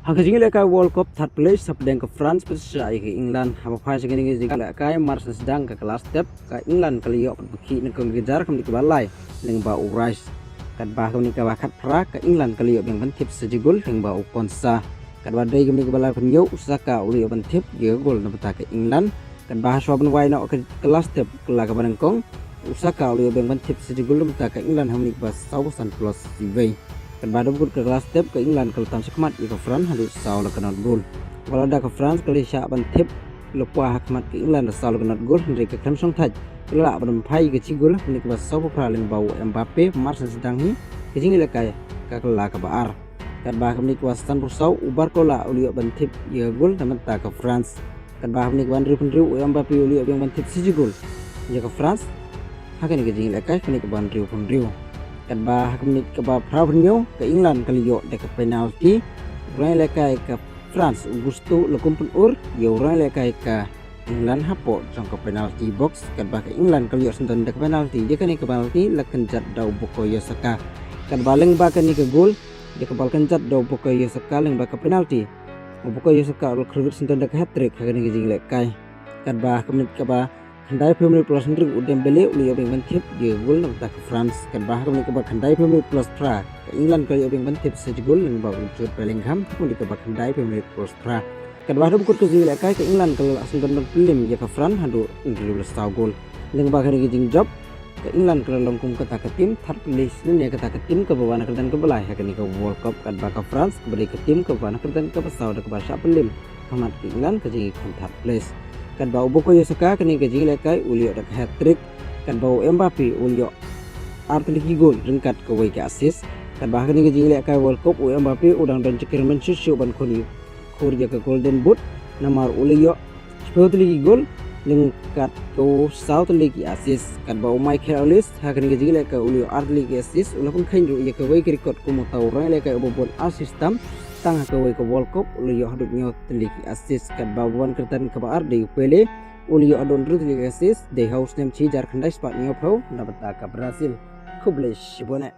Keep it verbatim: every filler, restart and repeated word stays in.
Ha ka jingïalehkai World Cup third place, hapdeng ka France bad sha ïa ka England. Haba phai sha kane ka jingïalehkai, mar sdang ka kylla step, ka England ka la ïoh ban pynkhih na ka jar kumne kaba lai lyngba u Rice. Katba ha ka minit kaba khatphra, ka England ka la ïoh biang ban thip sa ji gol lyngba u Konsa. Katba dei ka minit kaba laiphew hynñiew, u Saka u la ïoh ban thip ïa ka gol na bynta ka England. Katba ha shuwa ban wai noh ka kylla step, kylla kaba nyngkong, u Saka u la ïoh biang ban thip sa ji gol na bynta ka England ha minit kaba sawphew san plus siwei. Katba da bud ka kylla step, ka England ka la tam shakhmat ïa ka France haduh saw la ka not gol. Wat la da ka France ka la shah ban thip lypa ha khmat ka England da saw la ka not gol, hynrei ka khlem shongthait ka la lah ban phai ïa ka ji gol ha minit kaba sawphew phra lyngba u Mbappe, mar sdang hi ka jingïalehkai ka kylla kaba ar. Katba ha ka minit kaba sanphew saw, u Barcola u la ïoh ban thip ïa ka gol na bynta ka France. Katba ha ka minit kaba hynriewphew hynriew, u Mbappe u la ïoh biang ban thip sa ji gol ïa ka France ha kane ka jingïalehkai, ka minit kaba hynriewphew hynriew. Katba ha ka minit kaba phraphew hynñiew, ka England ka la ïoh da ka penalty. U rangïalehkai ka France, u Gusto, u la kum pynur ïa u rangïalehkai ka England hapoh jong ka penalty box. Katba ka England ka la ïoh syndon da ka penalty. Ïa kane ka penalty la kynjat da u Bukayo Saka. Katba lyngba kane ka gol, ïa ka bal kynjat da u Bukayo Saka lyngba ka penalty, u Bukayo Saka u la kyrwit syndon da ka hat-trick ha kane ka jingïalehkai. Katba ha ka minit kaba khyndaiphew minit plus hynriew, u Dembele u la ïoh biang ban thip ïa ka gol na bynta ka France. Katba ha ka minit kaba khyndaiphew minit plus phra, ka England ka la ïoh biang ban thip sa ji gol lyngba u Jude Bellingham ha ka minit kaba khyndaiphew minit plus phra. Katba haduh ba kut ka jingïalehkai, ka England ka la lah syndon ban pynlem ïa ka France haduh hynriew la saw gol. Lyngba kane ka jingjop, ka England ka la long kum kata ka team third place lane kata ka team kaba wan ha ka kyrdan kaba lai ha kane ka World Cup. Katba ka France kaba dei ka team kaba wan ha ka kyrdan kaba saw da kaba shah pynlem ha khmat ka England ka jingïakhun third place. Katba u Bukayo Saka ha kane ka jingïalehkai u la ïoh da ka hat-trick. Katba u Mbappe u la ïoh ar tylli ki gol ryngkat kawei ka assist. Katba ha kane ka jingïalehkai World Cup u Mbappe u dang don jingkyrmen shuh shuh ban khun ïa, khur ïa ka Golden Boot, namar u la ïoh shiphew tylli ki gol ryngkat ka saw tylli ki assist. Katba u Michael Olise ha kane ka jingïalehkai u la ïoh ar tylli ki assist, u la pynkheiñ ruh ïa kawei ka record kum uta u rangïalehkai uba bun assist tam tang ha kawei ka World Cup, u la ïoh haduh hynñiew tylli ki assist. Katba uba wan ha ka kyrdan kaba ar dei u Pele, u la ïoh haduh hynriew tylli ki assist, dei ha u snem shi hajar khyndai spah hynñiewphew na bynta ka Brazil. Khublei shibun eh.